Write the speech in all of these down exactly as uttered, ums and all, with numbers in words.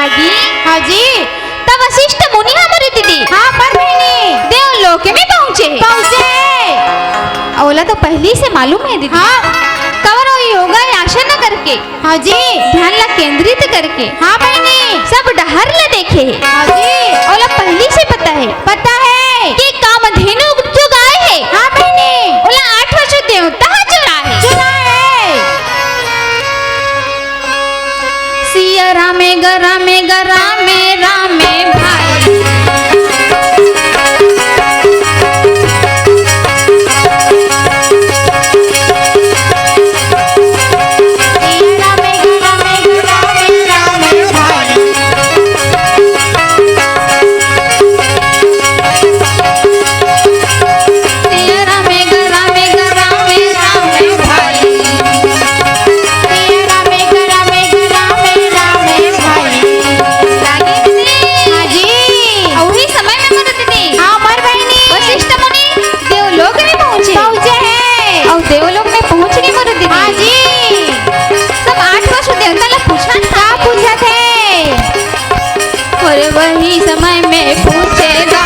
रागी? हाँ जी। त वशिष्ठ मुनि ह मोरे दीदी। हाँ, मोर बहिनी। देवलोक में पहुँचे हे। पहुँचे हे। ओला तो पहिली से मालूम हे दीदी। हाँ। कवर ओ योगासन करके। हाँ जी। ध्यान ला केंद्रित करके। हाँ बहिनी। सब डहर ला देखे हे। हाँ जी। ओला पहिली से पता हे। पता हे। कि कामधेनु जो गाय हे। हाँ बहिनी। ओला आठ वसु देवता ह चुराए हे। चुराए हे। सिया रामे ग रामे ग रामे रामे भाई। सिया रामे ग रामे ग रामे रामे भाई। सिया रामे ग रामे ग रामे रामे भाई। तेरा में गला में गला में रामे भाई। रागी दीदी। हाँ जी। अउ उही समय में मोर दीदी। हाँ, मोर बहिनी। वशिष्ठ मुनि देवलोक में पहुँचे। पहुँचे हे। अउ देवलोक में पहुँचनी मोर दीदी। हाँ जी। सब आठ वसु देवता ला पूछत हे। का पूछत हे? अरे वही समय में पूछेगा।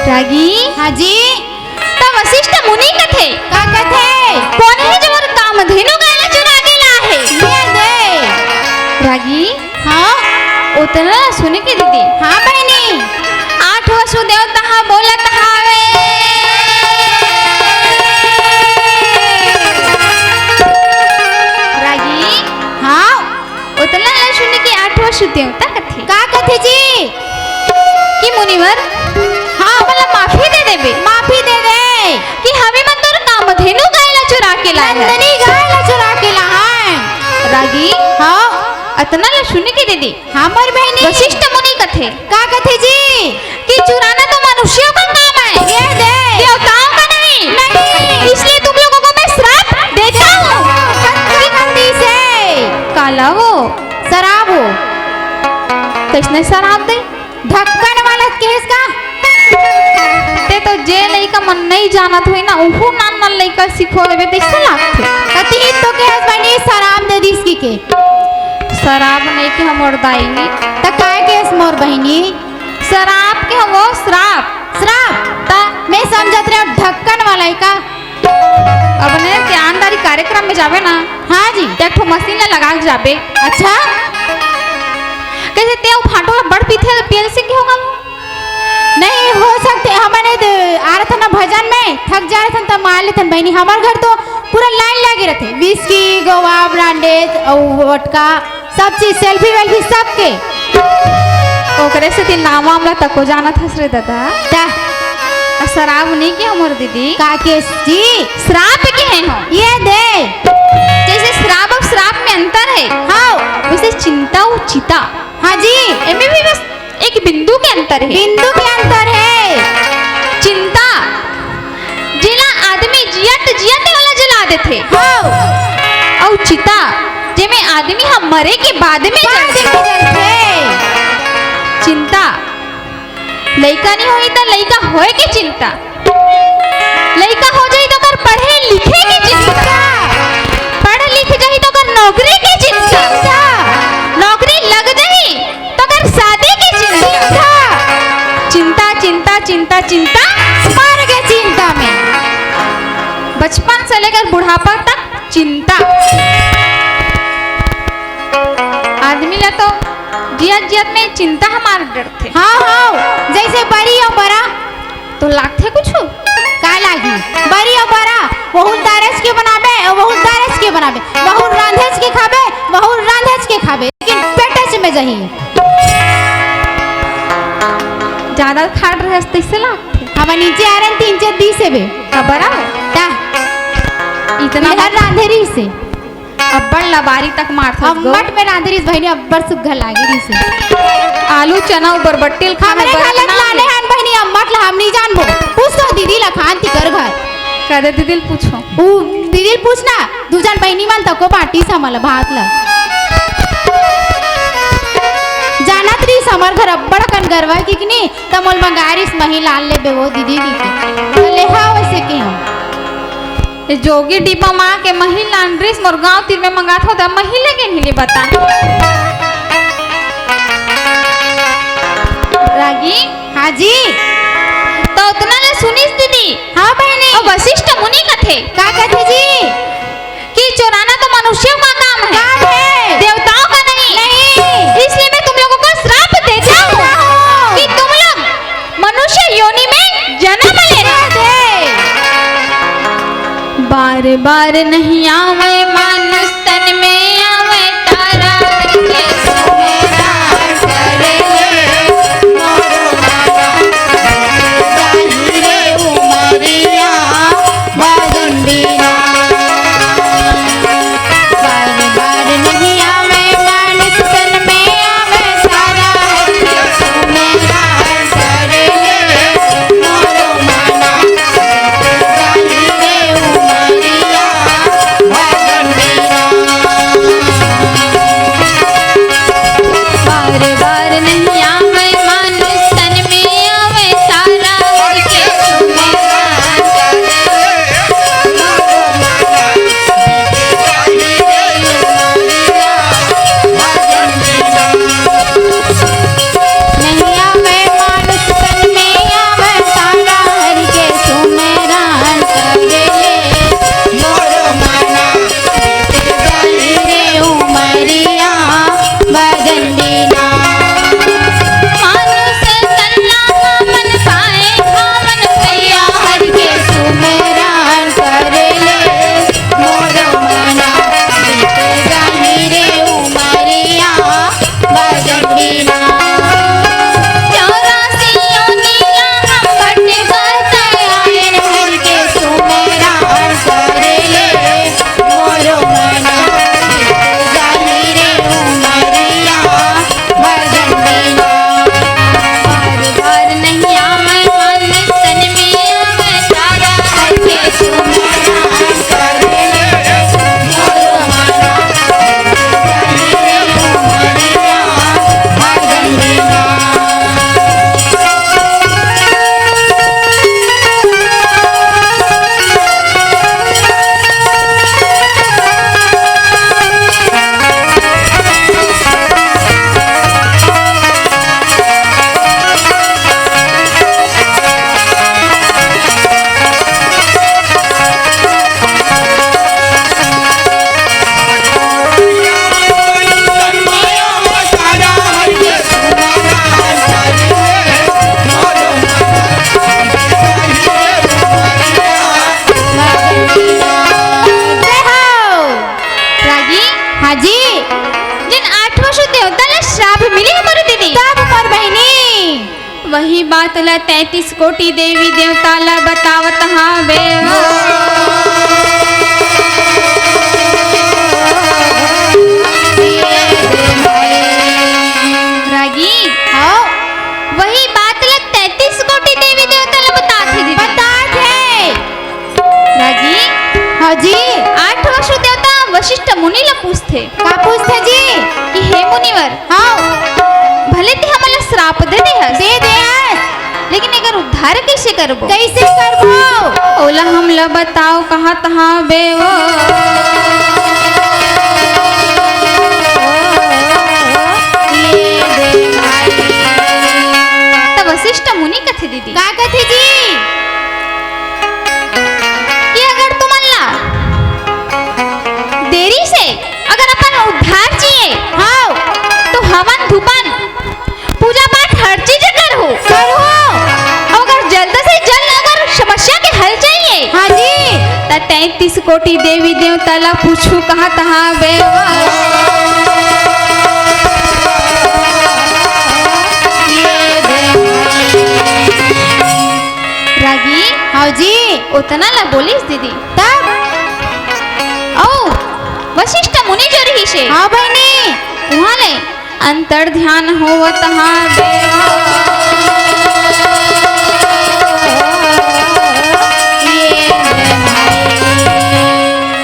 रागी? हाँ जी। त वशिष्ठ मुनि कथे। का कथे? कोन हे जो मोर कामधेनु गाय ला चुरा के लाए हे? ये दे। रागी? हाँ? ओतला सुन के दीदी। हाँ बहिनी। आठ वसु देवता ह बोलत हावे। रागी? हाँ? ओतला ला सुन के आठ वसु देवता कथे। का कथे जी? कि मुनिवर, हाँ। हमन ला माफी दे देबे। माफी दे दे। कि हवे मन तोर कामधेनु गाय ला चुरा के लाए हे। नंदिनी गाय ला चुरा के लाए हे। रागी, हाँ। अतना ला सुन के दीदी। हाँ, मोर बहिनी। वशिष्ठ मुनि कथे। का कथे जी? कि चुराना तो मनुष्यों का काम है, ये दे। देवताओं का नहीं। नहीं। इसलिए तुम लोगों को मैं श्राप देता हूँ। खंती खंती से। काला वो। शराब हो। कइसने शराब दे? ढक्कन वाला केस का। ते तो जे लइका मन नइ जानत होही ना, उहू नान नान लइका सिखो देबे, तइसे लागथे। कति तो केस बनी शराब दे दिस कि के। शराब नइ के हमर दाई। त काय केस मोर बहिनी? शराब के हमो श्राप। श्राप? त मैं समझत रहे ढक्कन वाला ही का। अब ने ज्ञानदारी कार्यक्रम में जाबे ना, हाँ जी। त एक ठो मशीन ला लगा के जाबे। अच्छा? कइसे ते ओ भांटो ला बड़ पीथे, पियल से के होगा वो? नहीं हो सकथे, हमन ए दे, आ रथन ना भजन में, थक जा रथन त मार लेथन बहिनी। हमर घर तो पूरा लाइन लगे रथे, whisky, गोवा, brandy अउ वोडका। सब चीज, selfie वेल्फी, सबके। ओकरे सेती नाम वाम ला तको जानत हस रे ददा। ता। आ शराब नइ के हमर दीदी। का के जी? श्राप के हे हो। ये दे। जइसे श्राप अउ श्राप में अंतर हे। हाँ। वइसे चिंता अउ चिता। हाँ जी। एमे भी बस एक बिंदु के अंतर हे। बिंदु के अंतर हे। चिंता, जेला आदमी जियत जियत ओला जला देथे। हाँ। अउ चिता, जेमे आदमी ह मरे के बाद में बाद में जलथे। जलथे। चिंता, लइका नइ होही त लइका होए के चिंता, लइका हो जाही त ओकर पढ़े लिखे के चिंता, पढ़ लिख जाही त ओकर नौकरी के चिंता, चिंता। नौकरी लग जाही त ओकर शादी के चिंता। चिंता। चिंता, चिंता, चिंता, चिंता, मर गे चिंता में। बचपन से लेकर बुढ़ापा तक चिंता। आदमी ला तो जियत जियत में चिंता ह मार डरथे। हाँ, हाँ, जइसे बरी अउ बरा। तो लागथे कुछु? का लागी? बरी अउ बरा, वहू ल दारेच के बनाबे, अउ वहू ल दारेच के बनाबे, वहू ल रांधेच के खाबे, वहू ल रांधेच के खाबे, लेकिन पेटेच में जही। जादा खाट रहस तइसे लागथे। हमर नीचे आ रहे तीन चार दी से बे। का बरा? का? इतना मेहर रांधे रहिस हे। अब्बड़ लबारी तक मारथस गो। अम्मट में रांधे रहिस बहिनी, अब्बड़ सुग्घर लागे रहिस हे। आलू चना अउ बरबट्टी ल खाना हमरे बरत घर ले ना लाने ले। हन बहिनी, अम्मट ला हम नहीं जानबो। पूछ तो दीदी ला खान तिकर घर। कदे दीदी ल पूछो। उ दीदी ल पूछ ना, दू झन बहिनी मन तको बांटिस हमला भात ला। जानत रहिस हमर घर अब्बड़ अकन गरवा हे कि नहीं, त मोल मंगाए रहिस, मही लान लेबे वो दीदी कहिके। त ले हा वैसे के हम। ए जोगी डिब्बा मा के मही लान रहिस, मोर गांव तीर में मंगात हो त मही ले गे नहीं ले बता। रागी? हाँ जी। त उतना ले सुनिस दीदी। हाँ बहिनी। अउ वशिष्ठ मुनि कथे। का कथे जी? कि चोराना तो मनुष्यों का काम है, काम है। देवताओं का नहीं। नहीं। इसलिए मैं तुम लोगों को श्राप देता हूँ देता हूँ। कि तुम लोग मनुष्य योनि में जन्म लेना। दे। बार बार नहीं आवे मानुष तन में, आवे तारा के सुमेरा करे। जय हो। रागी? हाँ जी। जेन आठ वसु देवता ला श्राप मिले हे मोर दीदी। तब मोर बहिनी। वही बात ला तैंतीस कोटि देवी देवता ला बतावत हावे। रागी? हाँ। वही बात ला तैंतीस कोटि देवी देवता ला बतात हे दीदी। बतात हे। रागी? हाँ जी। आठ वसु देवता वशिष्ठ मुनि ला पूछथे। का पूछथे जी? कि हे मुनिवर, हाँ। भले ते हमन ला श्राप दे दे हस। दे दे हस। लेकिन एकर उद्धार कइसे करबो? कइसे करबो? ओला हमला बताव कहाँ तहाँ बे ओ। ये दे भाई। त वशिष्ठ मुनि कथे दीदी। का कथे जी? कि अगर तुमन ला देरी से अगर अपन उद्धार चाहिए, हाँ। तो हवन धुपन पूजा पाठ हर चीज करहू। करहू। अउ अगर जल्द से जल्द अगर समस्या के हल चाहिए, हाँ जी। त तैंतीस कोटि देवी देवता ला पूछू कहाँ तहाँ बे ओ। रागी? हाँ जी। ओतना ला बोलिस दीदी। तब? वशिष्ठ मुनि जो रहिस हे, हाँ बहिनी। उहाँ ले अंतर ध्यान होवत हाँ देवा।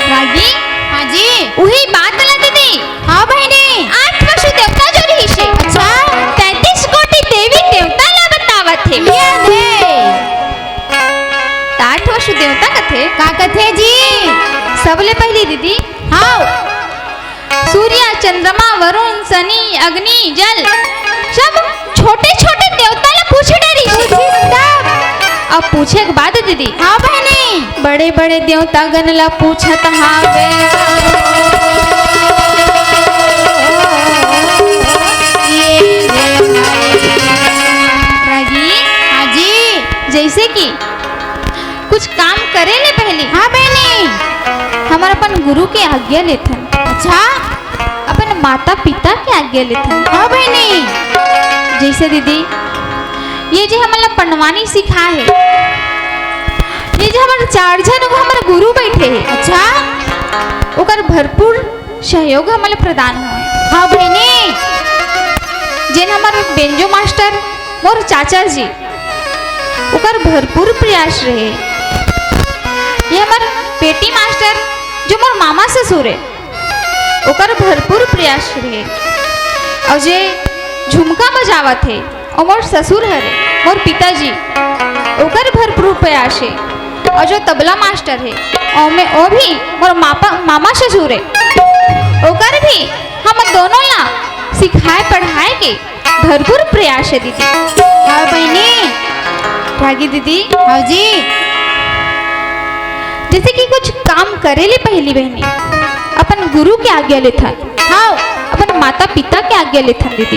रागी, हाँ जी। उही बात ला दीदी। हाँ बहिनी। आठ वसु देवता जो रहिस हे, अच्छा। तैंतीस कोटि देवी देवता ला बतावत हे। ये दे। त आठ वसु देवता कथे। का कथे जी? सबले पहिली दीदी, हाँ। सूर्य, चंद्रमा, वरुण, शनि, अग्नि, जल, सब छोटे-छोटे देवता ला पूछ डरिस हे। पूछिस तब? अब पूछे के बाद दीदी, हाँ बहिनी। बड़े-बड़े देवता गण ला पूछत हावे। रागी, हाँ जी। जैसे कि कुछ काम करे ले पहिली, हाँ बहिनी। हमर अपन गुरु के आज्ञा लेथन। अच्छा। अपन माता पिता के आज्ञा लेथन। हाँ बहिनी। जैसे दीदी, ये जे हमन ला पंडवानी सिखाए हे, ये जे हमर चार झन हमर गुरु बैठे हे, अच्छा। ओकर भरपूर सहयोग हमन ला प्रदान होय। हाँ बहिनी। जेन हमर बेंजो मास्टर, मोर चाचा जी, ओकर भरपूर प्रयास रहे। ये हमर पेटी मास्टर, जो मोर मामा ससुर हे, ओकर भरपूर प्रयास रहे। अउ जे झुमका बजावत हे, ओ मोर ससुर हरे, मोर पिताजी, ओकर भरपूर प्रयास हे। अउ जो तबला मास्टर हे, ओमे, ओ भी मोर मापा, मामा ससुर हे, ओकर भी हम दोनों ला सिखाए पढ़ाए के भरपूर प्रयास हे दीदी। हाँ बहिनी। रागी दीदी। हाँ जी। जैसे कि कुछ काम करे ले पहिली बहिनी, अपन गुरु के आज्ञा लेथन। हाँ। अपन माता पिता के आज्ञा लेथन दीदी।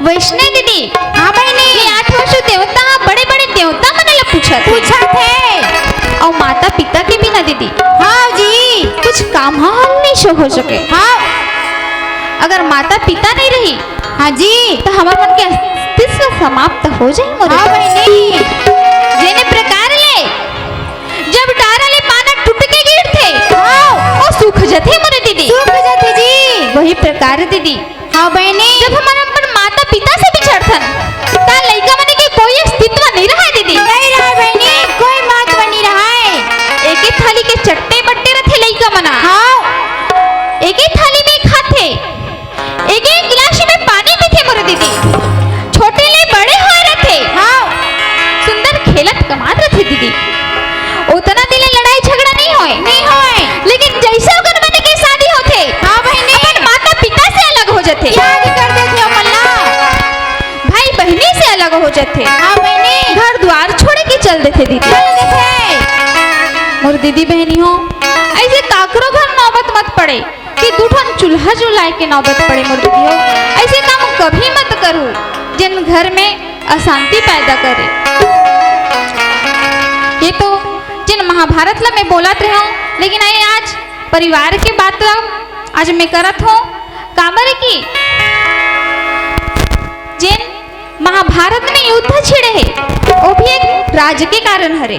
वैष्णवी दीदी। हाँ बहिनी। ये आठ वसु देवता, बड़े-बड़े देवता मन ला पूछत हे। पूछत हे। अउ माता पिता के बिना दीदी। हाँ जी। कुछ काम ह हल नहीं सो हो सके। हाँ। अगर माता पिता नहीं रही, हाँ जी। त हमर मन के अस्तित्व समाप्त हो जाही मोर। हाँ बहिनी। जेने प्रकार ले जब डारा ले पाना टूट के गिरथे, हाँ। ओ सूख जथे मोर दीदी। सूख जथे जी। वही प्रकार दीदी, हाँ बहिनी। जब हमन अपन माता पिता से बिछड़थन, त लइका मन के कोई अस्तित्व नहीं रहय दीदी। नहीं रहय बहिनी, कोई महत्व नहीं रहय। एके थाली के चट्टे बट्टे रथे लइका मन। हाँ। एके थाली में खाथे, एके गिलास में पानी पीथे मोर दीदी। छोटे ले बड़े होय रथे। हाँ। सुंदर खेलत कमात रथे दीदी। ओतना दिन ले लड़ाई झगड़ा नहीं होय। नहीं होय। लेकिन जैसे ओकर मन के शादी होथे, हाँ बहिनी। अपन माता पिता से अलग हो जथे। त्याग कर देथे ओमन ला। भाई बहिनी से अलग हो जथे। हाँ बहिनी। घर द्वार छोड़ के चल देथे दीदी। चल देथे। मोर दीदी बहिनी हो, ऐसे काकरो घर नौबत मत पड़े कि दू ठन चूल्हा जलाए के नौबत पड़े मोर दीदी हो। ऐसे काम कभी मत करू, जेन घर में अशांति पैदा करे। ये तो जेन महाभारत ला मैं बोलत रहे हूँ, लेकिन आए आज परिवार के बात ला आज मैं करत हूँ। काबर कि जेन महाभारत में युद्ध छिड़े हे, वो भी एक राज के कारण हरे,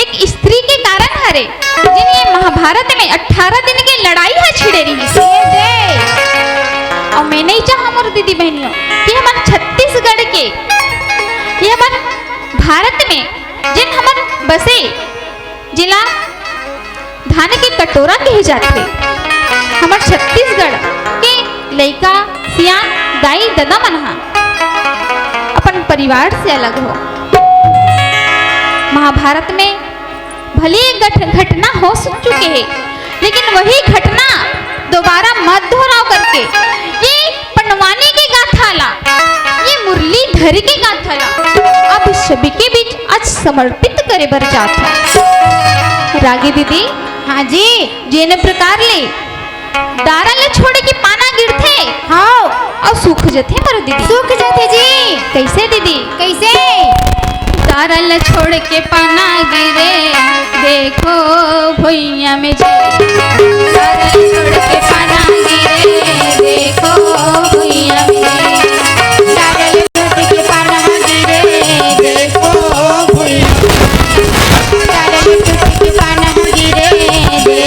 एक स्त्री के कारण हरे, जेन ये महाभारत में अठारह दिन के लड़ाई ह छिड़े रहिस। ये दे। अउ मैं नहीं चाहा मोर दीदी बहनियों कि हमर छत्तीसगढ़ के, ये हमर भारत में जेन हमर बसे जिला धान के कटोरा कहे जाथे। हमर छत्तीसगढ़ के लइका, सियान, दाई, ददा मन ह अपन परिवार से अलग हो। महाभारत में भले ये गठ-, घटना हो चुके हे, लेकिन वही घटना दोबारा मत दोहराव करके ये पंडवानी के गाथा ला, ये मुरलीधर के गाथा ला आप सभी के बीच आज समर्पित करे बर जात हूँ। रागी दीदी, हाँ जी। जेन प्रकार ले डारा ले छोड़े के पाना गिरथे, हाँ। अउ सूख जथे मोर दीदी। सूख जथे जी। कैसे दीदी? कैसे? डारा ले छोड़ के पाना गिरे, देखो भुइयां में जी। डारा ले छोड़ के पाना गिरे, देखो भुइयां में जी। डारा ले छोड़ के पाना गिरे, देखो भुइयां में। डारा ले छोड़ के पाना गिरे,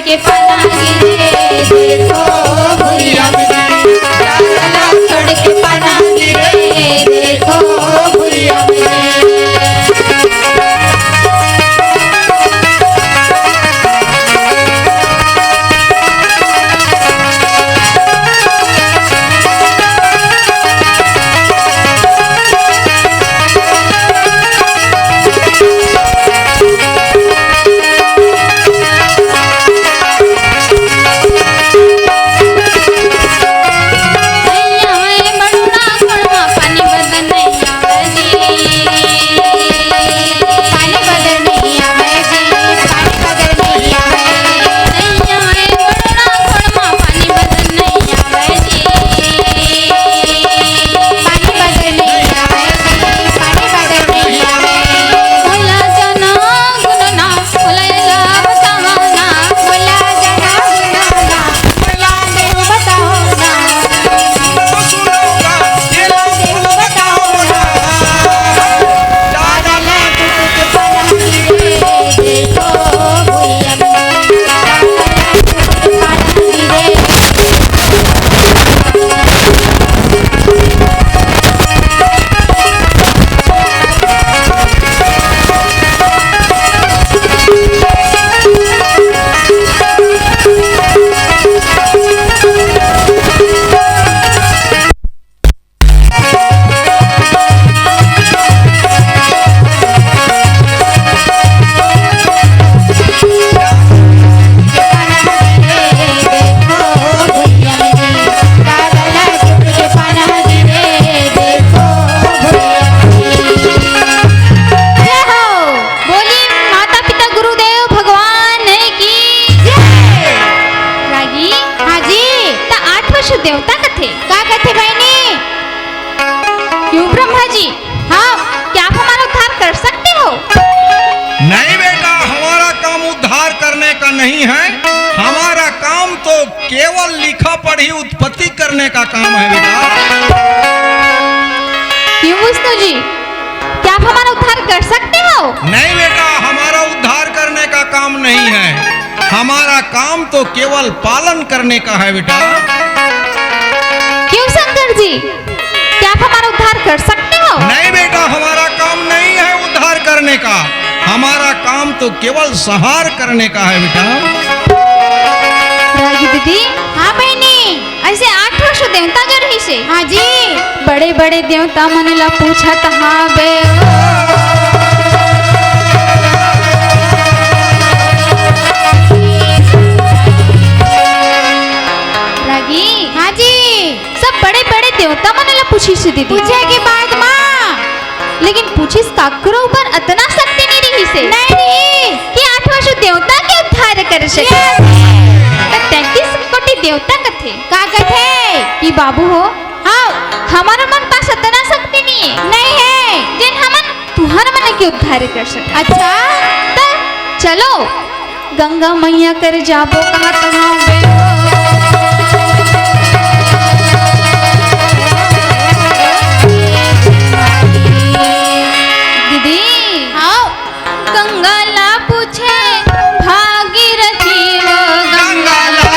के पाना गिरे, देखो भुइया में। काला छोड़ के पाना गिरे, देखो भुइया में। जय हो। बोली माता पिता गुरुदेव भगवान की जय। रागी। हाँ जी। त आठवां सु देवता कथे। का कथे बहिनी? क्यों ब्रह्मा जी? हाँ। क्या आप हमारा उद्धार कर सकते हो? नहीं बेटा, हमारा काम उद्धार करने का नहीं है। हमारा काम तो केवल लिखा पढ़ी उत्पत्ति करने का काम है बेटा। क्यों विष्णु जी, क्या आप हमारा उद्धार कर सकते हो? नहीं बेटा, हमारा उद्धार करने का काम नहीं है, हमारा काम तो केवल पालन करने का है बेटा। क्यों शंकर जी, क्या आप हमारा उद्धार कर सकते हो? नहीं बेटा, हमारा काम नहीं है उद्धार करने का, हमारा काम तो केवल संहार करने का है बेटा। रागी दीदी। हाँ बहिनी। ऐसे आठवां सु देवता जो रहिसे। हाँ जी। बड़े बड़े देवता मन ला पूछत हावे। रागी। हाँ जी। सब बड़े बड़े देवता मन ला पूछिस दीदी। पूछे के बाद माँ। लेकिन पूछिस काकरो ऊपर अतना शक्ति नहीं रहिसे। नहीं रहिस। कि आठवां सु देवता के उद्धार कर सके। Yes। त तैंतीस कोटि देवता कथे। का कथे? कि बाबू हो, हाँ। हमर मन पास अतना शक्ति नहीं है। नहीं है। जेन हमन तुहर मन के उद्धार कर सके। अच्छा। त चलो, गंगा मैया कर जाबो कहत हावे। दीदी। हाँ। गंगा ला पूछे भागीरथी हो, गंगा ला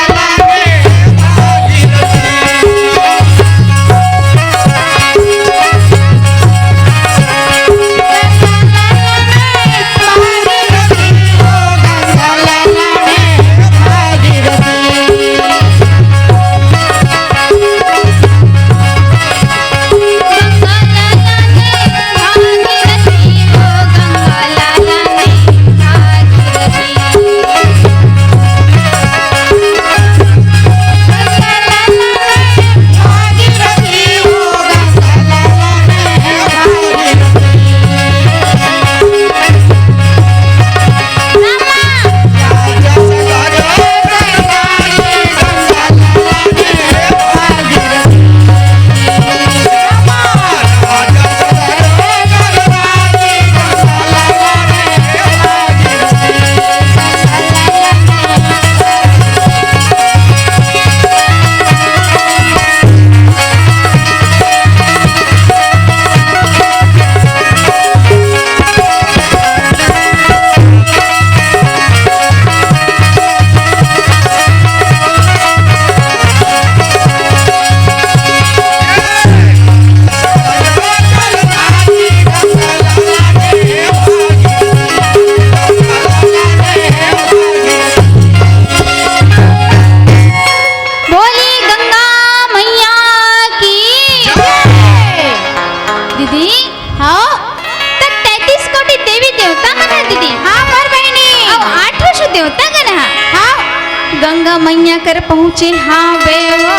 गंगा मैया कर पहुँचे हावे वो।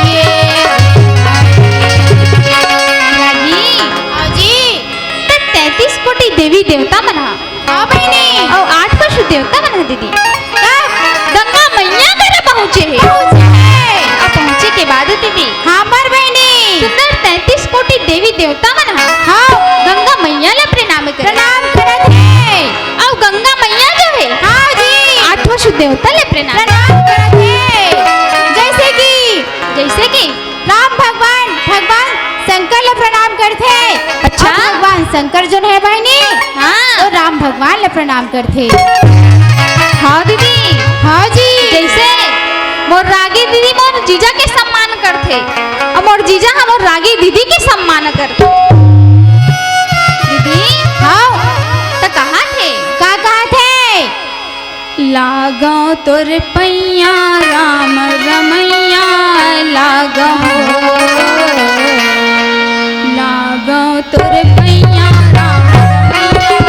ये रागी। हाँ जी। त तैंतीस कोटि देवी देवता मन हा। हाँ बहिनी। अउ आठ पशु देवता मन हा दीदी। का? गंगा मैया कर पहुँचे हे। पहुँचे हे। अब पहुँचे के बाद दीदी। हाँ मोर बहिनी। सुंदर तैंतीस कोटि देवी देवता मन हा। हाँ। गंगा मैया ला प्रणाम करत। प्रणाम करत हे। अउ गंगा मैया जो हे, हाँ जी। आठों शुद्ध देवता ले प्रणाम। प्रणाम करत हे। जैसे कि जैसे कि राम भगवान, भगवान शंकर ले प्रणाम करथे। अच्छा। अउ भगवान शंकर जो हे बहिनी, हाँ। वो राम भगवान ले प्रणाम करथे। हाँ दीदी। हाँ जी। जैसे मोर रागी दीदी मोर जीजा के सम्मान करथे, अउ मोर जीजा हा मोर रागी दीदी के सम्मान करथे। दीदी, हाँ। त कहाथे? का कहाथे? लागव तोर पैया राम रमैया, लागव, लागव तोर पैया राम रमैया, लागव।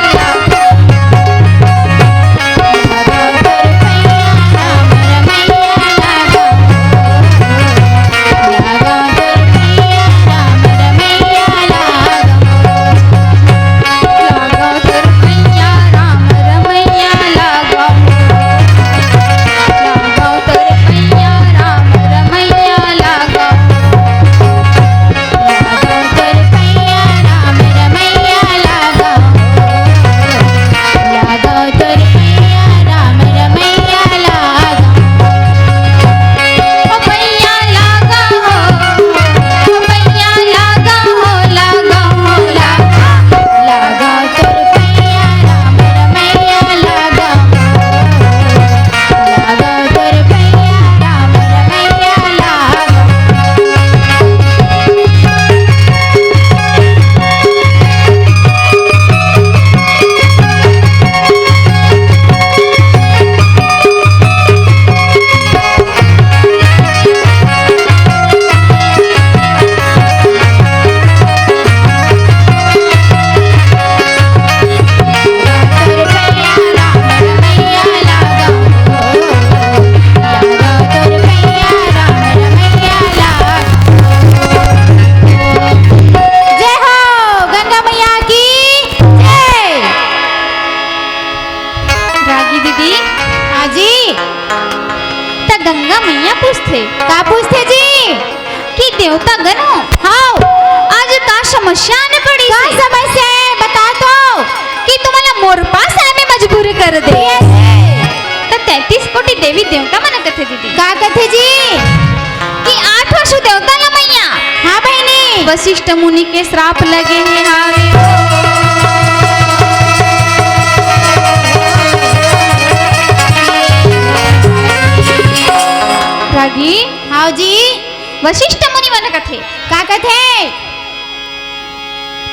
जय हो गंगा मैया की जय। रागी दीदी। हाँ जी। त गंगा मैया पूछथे। का पूछथे जी? कि देवता गण हो, हाँ। आज का समस्या आने पड़ी का से? समस्या हे? बता तो। कि तुम्हारा मोर पास आने मजबूर कर दे। Yes। त तैंतीस कोटि देवी देवता मन कथे दीदी। का कथे जी? कि आठ वसु देवता ला मैया। हाँ बहिनी। वशिष्ठ मुनि के श्राप लगे हे हावे। रागी। हाँ जी। वशिष्ठ मुनि मन कथे। का कथे?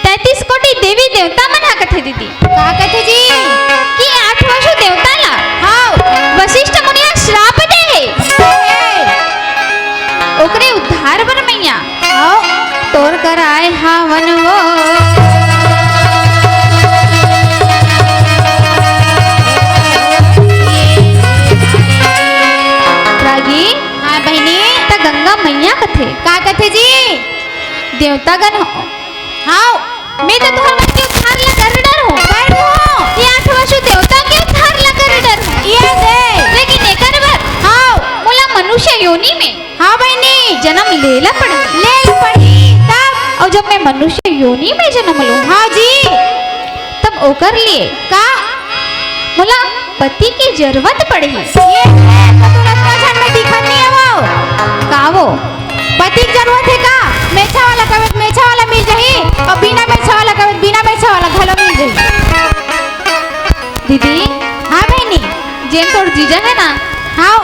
तैंतीस कोटि देवी देवता मन हा कथे दीदी। का कथे जी? कि आठ वसु देवता ला हाँ। वशिष्ठ मुनि हा श्राप दे हे। ओकरे उद्धार बर मैया हाँ। तोर कर आए हावन वो। रागी। हाँ बहिनी। त गंगा मैया कथे। का कथे जी? देवतागण हो। हाँ। मैं तो तुहर मन के उद्धार ला कर डर हूँ। कर हूँ। ये आठ वसु देवता के उद्धार ला कर डर हूँ। ये दे। लेकिन एकर बर हाँ। मोला मनुष्य योनि में हाँ बहिनी। जन्म लेला पड़ही। लेला पड़ही। तब? अउ जब मैं मनुष्य योनि में जन्म लूँ, हाँ जी। तब ओकर लिए का? मोला पति के जरूरत पड़ही। ये है, तो तू रत्ता झन में दिखत नहीं है वो। का वो? पति के जरूरत हे का? मेछा वाला कबे मेछा वाला मिल जाही, अउ बिना मेछा वाला कबे बिना मेछा वाला घलो मिल जाही। दीदी। हाँ बहिनी। जेन तोर जीजा हे ना, हाँ।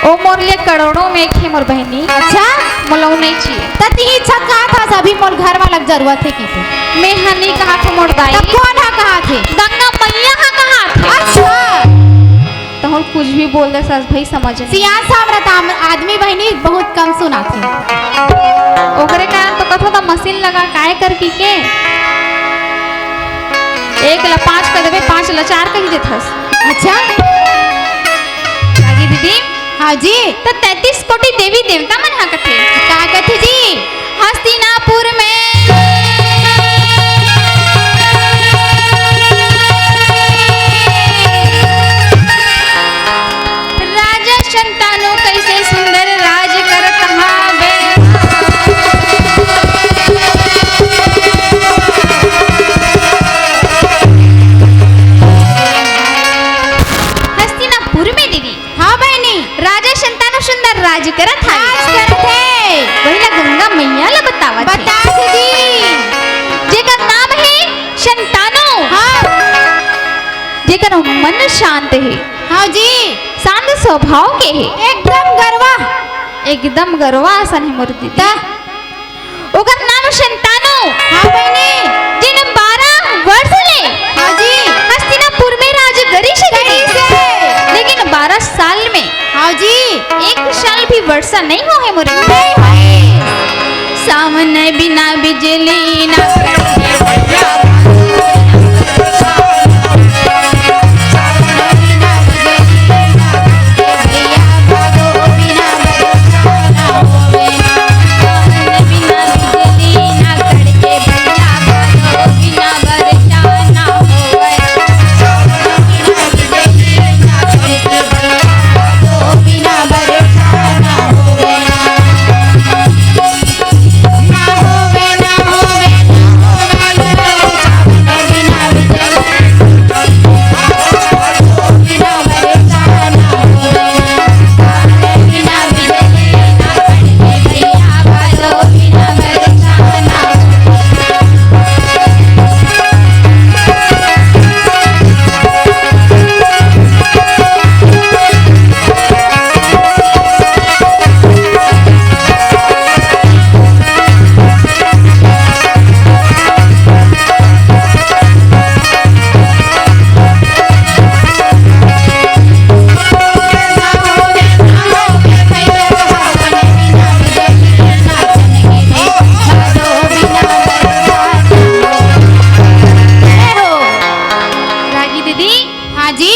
ओ मोर लिए करोड़ों में एक हे मोर बहिनी। अच्छा। मोला ओ नहीं चाहिए। त तिही छक कहाथस अभी मोर घर वाला के जरूरत हे कि। मैं हा नहीं कहाथों मोर दाई। तब कोन हा कहाथे? गंगा मैया हा कहाथे। अच्छा। तहूँ कुछ भी बोल दे सास भाई समझ नहीं। सियान सामरत आम-, आदमी बहिनी बहुत कम सुनाथे। ओकरे कारण तो कथों त मशीन लगा काय कर की के। एक ला पाँच कर देबे, पाँच ला चार कही देथस। अच्छा। रागी दीदी। हाँ जी। त तैंतीस कोटि देवी देवता मन हा कथे। का कथे जी? हस्तिनापुर में राजा शंतनु कइसे सुंदर राज करत हावे। हस्तिनापुर में दीदी। हाँ बहिनी। राजा शंतनु सुंदर राज करत हावे। राज करत हे। वही ला गंगा मैया ला बतावत हे। बता दीदी। जेकर नाम हे शंतनु। हाँ। जेकर मन शांत हे। हाँ जी। शांत स्वभाव के हे। एकदम गरवा। एकदम गरवा असन हे मोर दीदी। त ओकर नाम शंतनु। हाँ बहिनी। जेन बारह वर्ष ले हाँ जी। हस्तिनापुर में राज करिस हे दीदी। करिस हे। लेकिन बारह साल में हाँ जी। एक साल भी वर्षा नहीं होहे मोरे। नहीं होही। सावन बिना बिजली ना रागी दीदी। हाँ जी।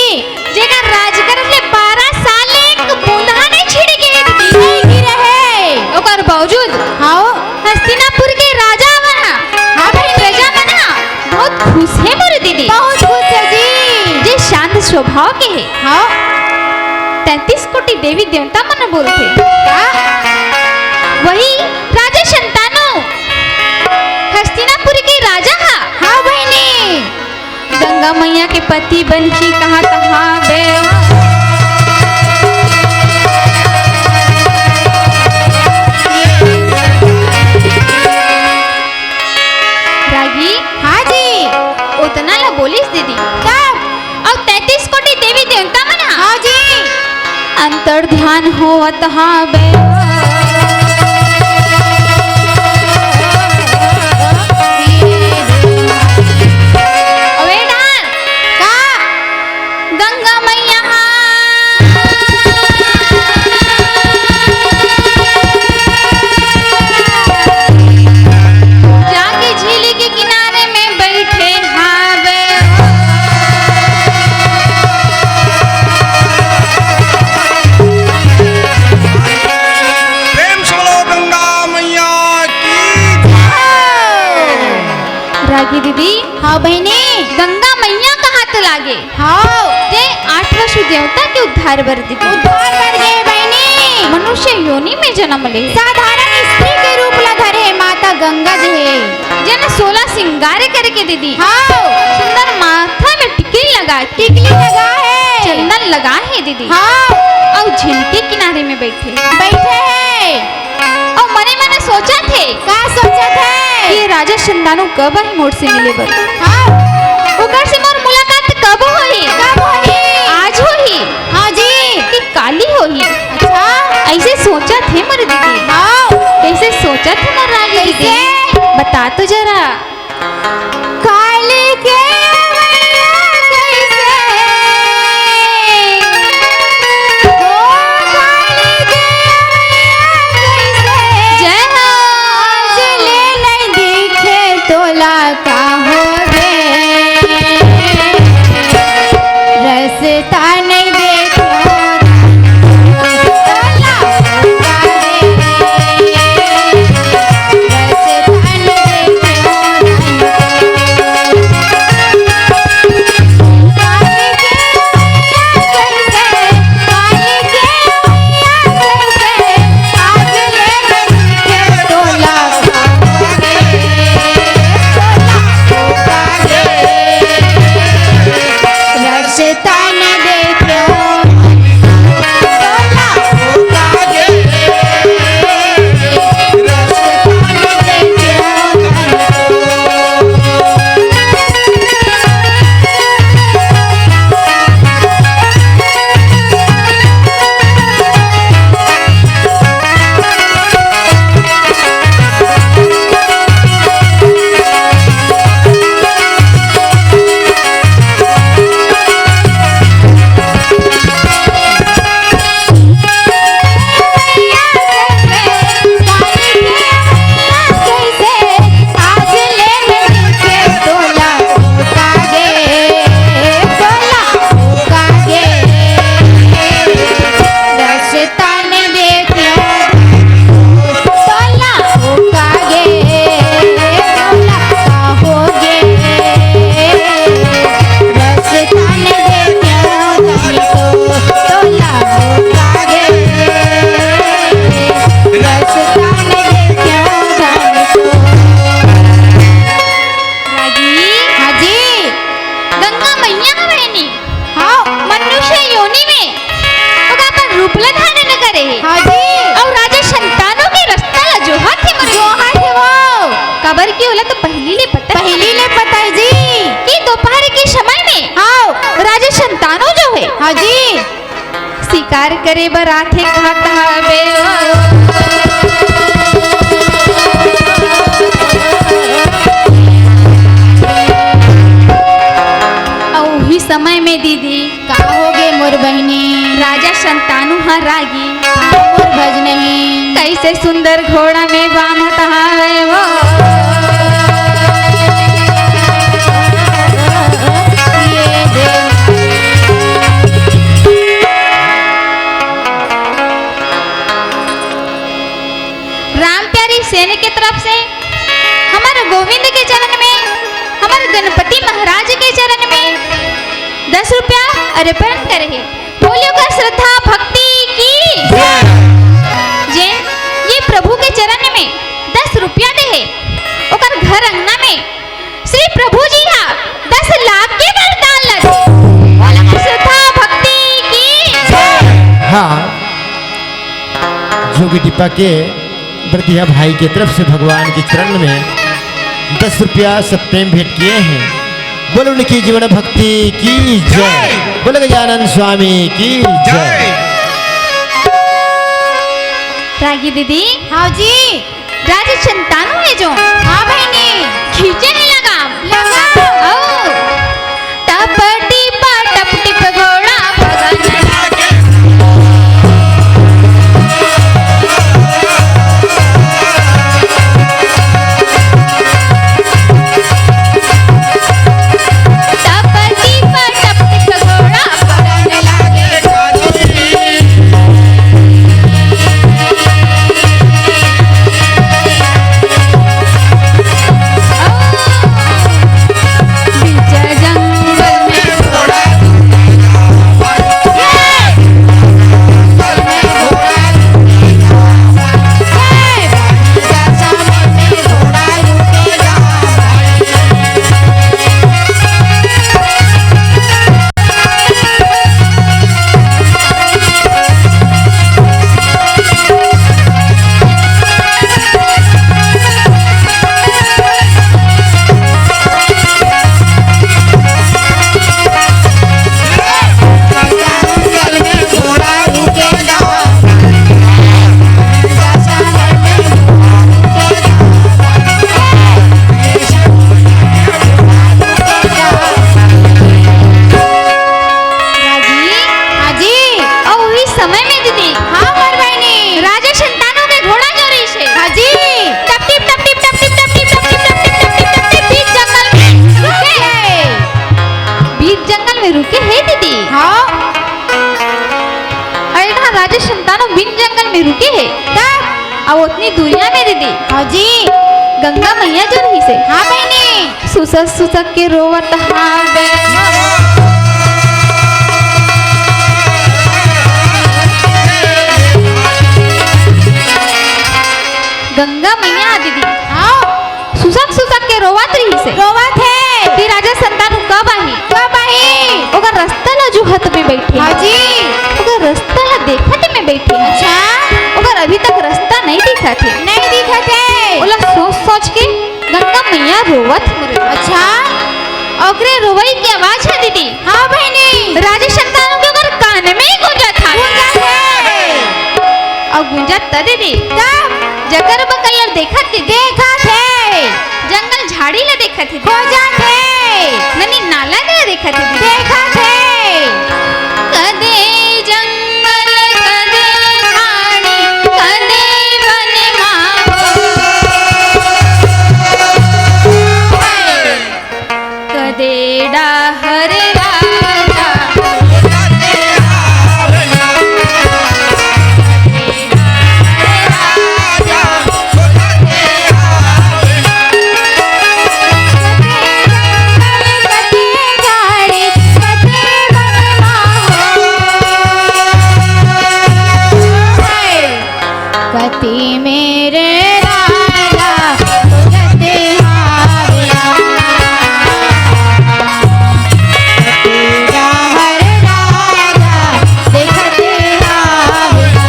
जेकर राज करत ले बारह साल ले एक बूंद हा नहीं छिड़के हे दीदी। नहीं गिरे हे। ओकर बावजूद हाँ। हस्तिनापुर के राजा मन हा, हाँ भाई। प्रजा मन हा बहुत खुश हे मोर दीदी। बहुत खुश हे जी। जे शांत स्वभाव के हे। हाँ। तैंतीस कोटि देवी देवता मन बोलथे। का? वही राजा शंतनु हस्तिनापुर के राजा हा। हाँ बहिनी। गंगा मैया के पति बनही कहाँ तहाँ बे। रागी। हाँ जी। ओतना ला बोलिस दीदी। तब? अउ तैंतीस कोटि देवी देवता मन हा। हाँ जी। अंतर ध्यान होवत हावे। अबे डार। का? गंगा मैया हा। जाके झील के किनारे में बैठे हावे। प्रेम से बोलो गंगा मैया की जय। रागी दीदी। हाँ बहिनी। गंगा मैया कहाँ तो लागे। हाँ। जे आठ वसु देवता के उद्धार बर दीदी। उद्धार बर गे बहिनी। मनुष्य योनि में जन्म ले। साधारण स्त्री के रूप ला धरे माता गंगा जी हे। जेन सोलह सिंगार करके दीदी। हाँ। सुंदर माथा में टिकली लगा के। टिकली लगा हे। चंदन लगा हे दीदी। हाँ। अउ झील के किनारे में बैठे। बैठे हे। अउ मने मने सोचत हे। का सोचत हे? कि राजा शंतनु कब आही मोर से मिले बर? हाँ। ओकर से मोर मुलाकात कब होही? कब होही? आज होही? हाँ जी। कि काली होही? अच्छा। अइसे सोचत हे मोर दीदी। हाँ। कइसे सोचत हे मोर रागी दीदी? कइसे? बता तो जरा। काली के अवइया कइसे? ओ काली के अवइया कइसे? जय हो। आज ले नइ दिखे तोला का होगे? करे बर आथे कहत हवे ओ। अउ उही समय में दीदी, का होगे मोर बहिनी? राजा संतानु ह रागी, हाँ मोर भजनही। कइसे सुंदर घोड़ा में बांधत हवे ओ। ये दे। राम प्यारी सेन के तरफ से हमर गोविंद के चरण में, हमर गणपति महाराज के चरण में दस रुपया अर्पण करे हे। बोलियो का श्रद्धा भक्ति की जय। जेन ये प्रभु के चरण में दस रुपया दे हे, ओकर घर अंगना में श्री प्रभु जी हा दस लाख के वरदान ला दे। बोलो श्रद्धा भक्ति की। हाँ, जोगी टिप्पा के बरदिहा भाई के तरफ से भगवान के चरण में दस रुपया सप्रेम भेंट किए हैं। बोलो उनकी जीवन भक्ति की जय। बोलो गजानन स्वामी की जय। रागी दीदी। हाँ जी। राजा संतानु हे जो। हाँ बहिनी। खींचे हे लगाम। लगाम। ओ। टप टिप टप टिप घोड़ा भगन लागे। टप टिप टप टिप घोड़ा भगन लागे। राजी? हाँ जी। अउ उही समय में दीदी, हाँ, मोर बहिनी। राजा संतानु के घोड़ा जो रहिस हे। हाँ जी। टप टिप, टप टिप, टप टिप, टप टिप, टप टिप, टप टिप, टप टिप, टप टिप, बीच जंगल में रुके हे। बीच जंगल में रुके हे दीदी। हाँ। अरे ना, राजा संतानु बीच जंगल में रुके हे। तब? अउ ओतनी दूरिया में दीदी। हाँ जी। गंगा मैया जो रहिस हे। हाँ बहिनी। सुसक सुसक के रोवत हावे। गंगा मैया दीदी। हाँ। सुसक सुसक के रोवत रहिस हे। रोवत हे। कि राजा संतानु कब आही? कब आही? ओकर रस्ता ला जोहत में बइठे। हाँ जी। ओकर रस्ता ला देखत में बइठे। अच्छा। ओकर अभी तक रस्ता नहीं दिखत हे। नहीं दिखत हे। ओला सोच सोच के गंगा मैया रोवत हे। अच्छा। ओकरे रोवई के आवाज हे दीदी। हाँ बहिनी। राजा संतानु के ओकर कान में ही गूंजत हे। गूंजत हे। अउ गूंजत त दीदी। तब? जकर बकल ला देखत दीदी। देखत हे। जंगल झाड़ी ला देखत हे। खोजत हे। नदी नाला ला देखत हे दीदी। देखत हे। कदे जंगल कदे झाड़ी कदे बन माहो। कदे डाहर राजा। कति मेरे राजा तुझते हावला। तेरा हर राजा देखते हावला।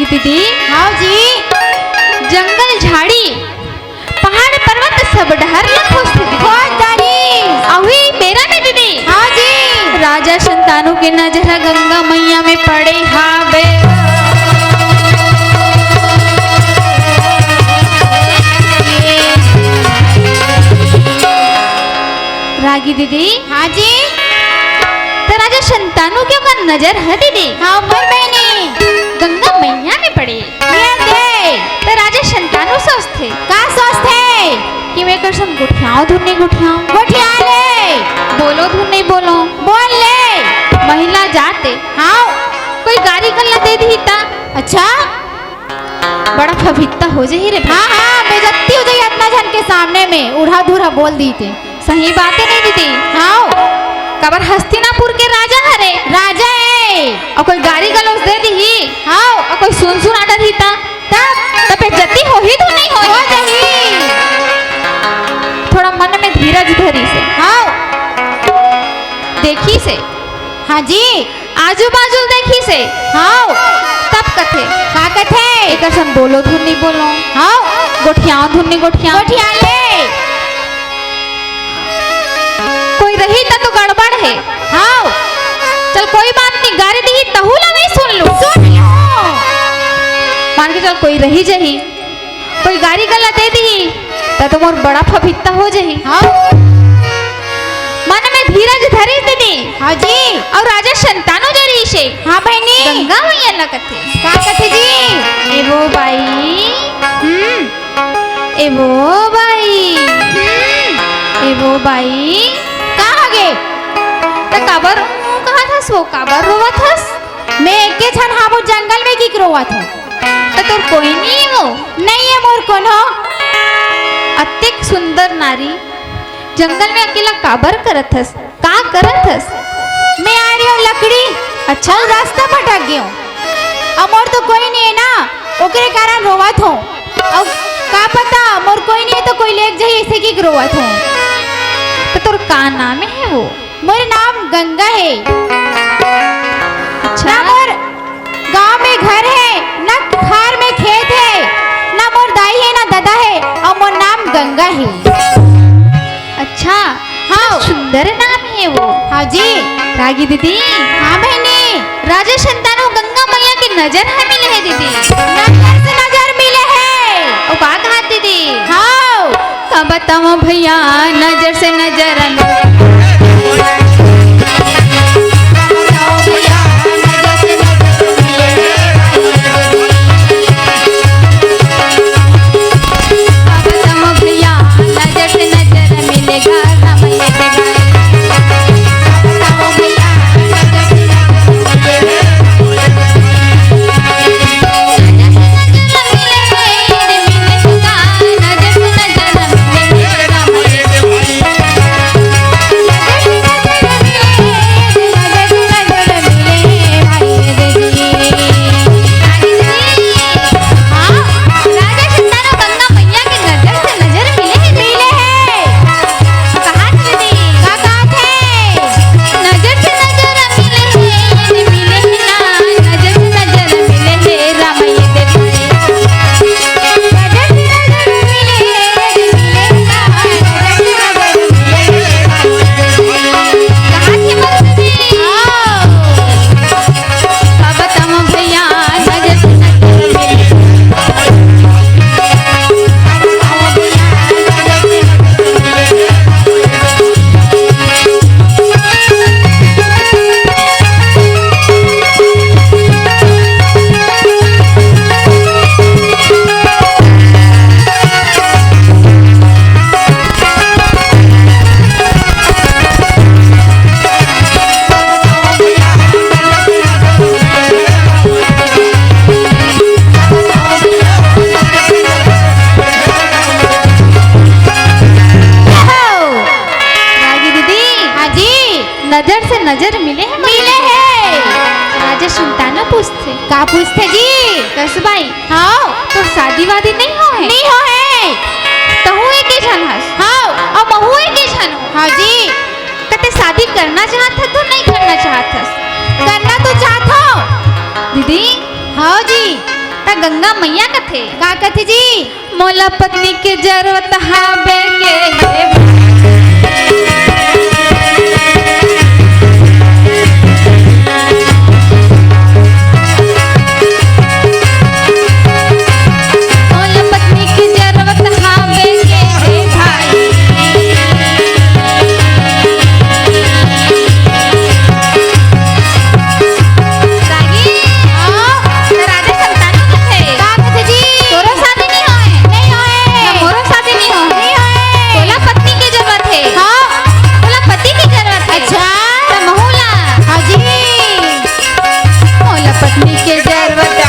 दीदी। हाँ जी। जंगल झाड़ी, पहाड़ पर्वत सब डहर ल खोजथे दीदी। खोज डारिस। अभी बेरा में दीदी। हाँ जी। राजा संतानु के नजर ह गंगा मैया में पड़े हावे। रागी दीदी। हाँ जी। त राजा संतानु के ओकर नजर ह दीदी। हाँ, मोर बहिनी। गंगा मैया में पड़े। ये दे। त राजा संतानु सोचथे। का सोचथे? कि मैं एकर संग गोठियाव धुन नहीं गोठियाव। गोठिया ले। बोलो धुन नहीं बोलो। बोल ले। महिला जाते। हाँ। कोई गारी गल्ला दे दिही ता। अच्छा। बड़ा फभित्ता हो जाही रे। हाँ, हाँ, बेइज्जती हो जाही अतना झन के सामने में, उढ़ा धुरा बोल दिही ते। सही बात हे नहीं दीदी? हाँ। काबर हस्तिनापुर के राजा हरे। राजा हे। अउ कोई गारी गलौज दे दिही। हाँ। अउ कोई सुन सुना डरही ता। तब? तब बेइज्जती होही तो नहीं होही? हो जाही। थोड़ा मन में धीरज धरिस हे। हाँ। देखिस हे। हाँ जी। आजू बाजू ल देखिस हे। हाँ। तब कथे। का कथे? एकर संग बोलो धुन नहीं बोलो। हाँ। गोठियाव धुन नहीं गोठियाव। गोठिया ले। कोई रही त तो गड़बड़ हे। हाँ। चल कोई बात नहीं, गारी दिही तहू ला मैं सुन लूं। सुन लूं। मान के चल कोई रही जही। कोई गारी गला दे दिही, त तो मोर बड़ा फभित्ता हो जही। हाँ। मन में धीरज धरिस दीदी। हाँ जी। अउ राजा संतानु जो रहिस हे। हाँ बहिनी। गंगा मैया ला कथे। का कथे जी? ए वो बाई। हम्म। ए वो बाई। हम्म। ए वो बाई। का हो गे? त काबर कहत हस वो, काबर रोवत हस? मैं एके झन हावों जंगल में कि रोवत हंव। त तोर कोई नहीं हे वो? नहीं हे मोर कोनो। अतेक सुंदर नारी, जंगल में अकेला काबर करत हस? का करत हस? मैं आ रही हूँ लकड़ी। अच्छा। अउ रास्ता भटक गई हूँ। अउ मोर तो कोई नहीं हे ना, ओकरे कारण रोवत हंव। अउ का पता मोर कोई नहीं हे तो कोई लेग जही, ऐसे कि रोवत हंव। त तोर का नाम हे वो? मोर नाम गंगा हे। अच्छा। ना मोर गांव में घर हे, ना खार में खेत हे, ना मोर दाई हे, ना ददा हे, अउ मोर नाम गंगा हे। अच्छा। हाँ। सुंदर नाम हे वो। हाँ जी। रागी दीदी। हाँ बहिनी। राजा संतानु गंगा मैया के नजर ह मिले हे दीदी। नजर से नजर मिले हे। अउ का कहा दीदी? हाँ। का बतावं भैया, नजर से नजर न रागी दीदी। हाँ जी। नजर से नजर मिले हे? मिले हे। राजा संतानु पूछथे। का पूछथे जी? कस बाई। हाँ। तोर शादी वादी नहीं होहे? नहीं होहे। तहूँ एके झन हस। हाँ। अउ महूँ एके झन हंव। हाँ जी। कते शादी करना चाहत हस तो नहीं करना चाहत हस? करना तो चाहत हंव। दीदी। हाँ जी। गंगा मैया कथे। का कथे जी? मोला पत्नी के जरूरत हावे के हे। मोला पत्नी के जरूरत हावे के हे भाई। रागी, हाँ। राजा संतान कथे। का कथे जी? तोरो शादी नहीं होए। नहीं होए। ना मोरो शादी नहीं होए। नहीं होए। तोला पत्नी के जरूरत हे। हाँ। तोला पति के जरूरत हे। अच्छा। त महू ला। हाँ जी। मोला पत्नी के जरूरत हे।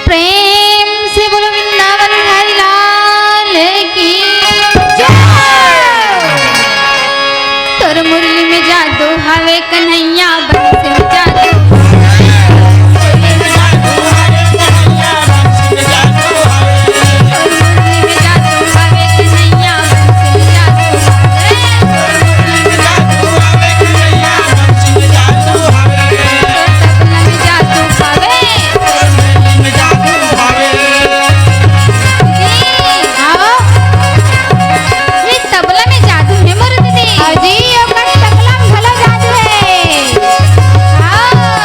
प्रेम से बोलो वृंदावन बिहारी लाल की जय। तोर मुरली में जादू हवे कन्हैया, बंसी में जादू। तबला में जादू हे मोर दीदी। हाँ जी, ओकर तबला में घलो जादू हे। हाँ।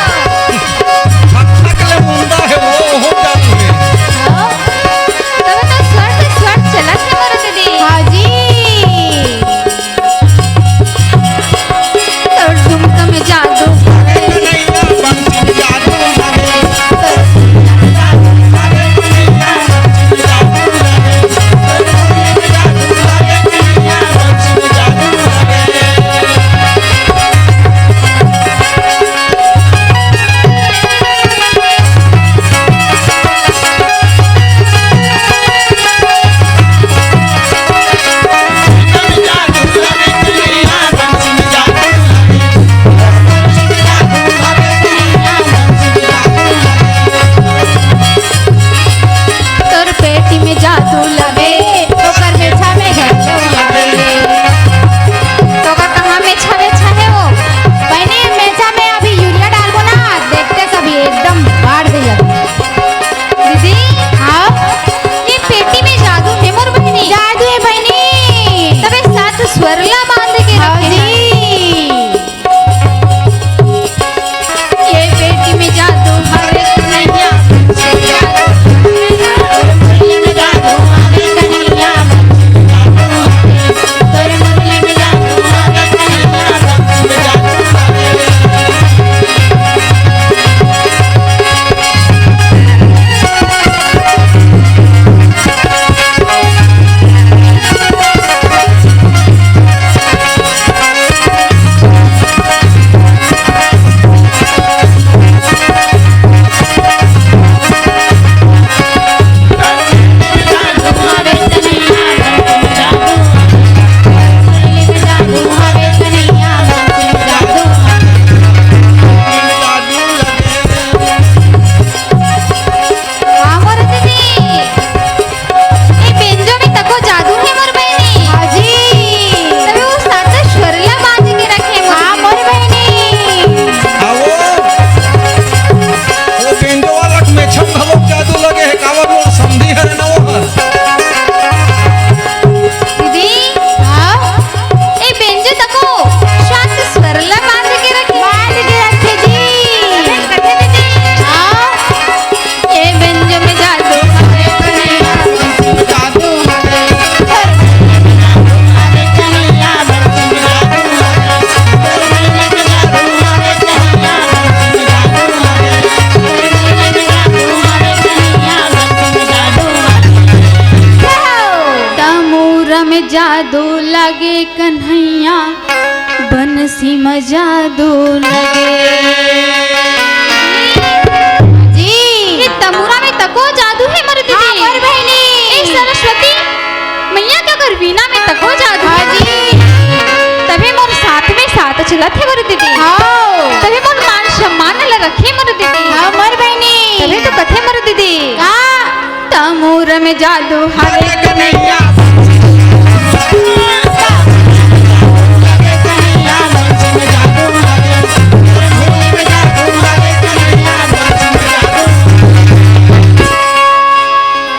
जादू लगे कन्हैया, बंसी म जादू लगे। जी। ये तमुरा में तको जादू हे मोर दीदी। हाँ, मोर बहिनी। ए सरस्वती मैया के अगर वीणा में तको जादू हाँ हे, जी। तभे मोर साथ में साथ चलत हे मोर दीदी। हाँ। तभे मोर मान सम्मान ल रखे मोर दीदी। हाँ, मोर बहिनी। तभे तो कथे मोर दीदी। का? तमुरा में जादू हवे,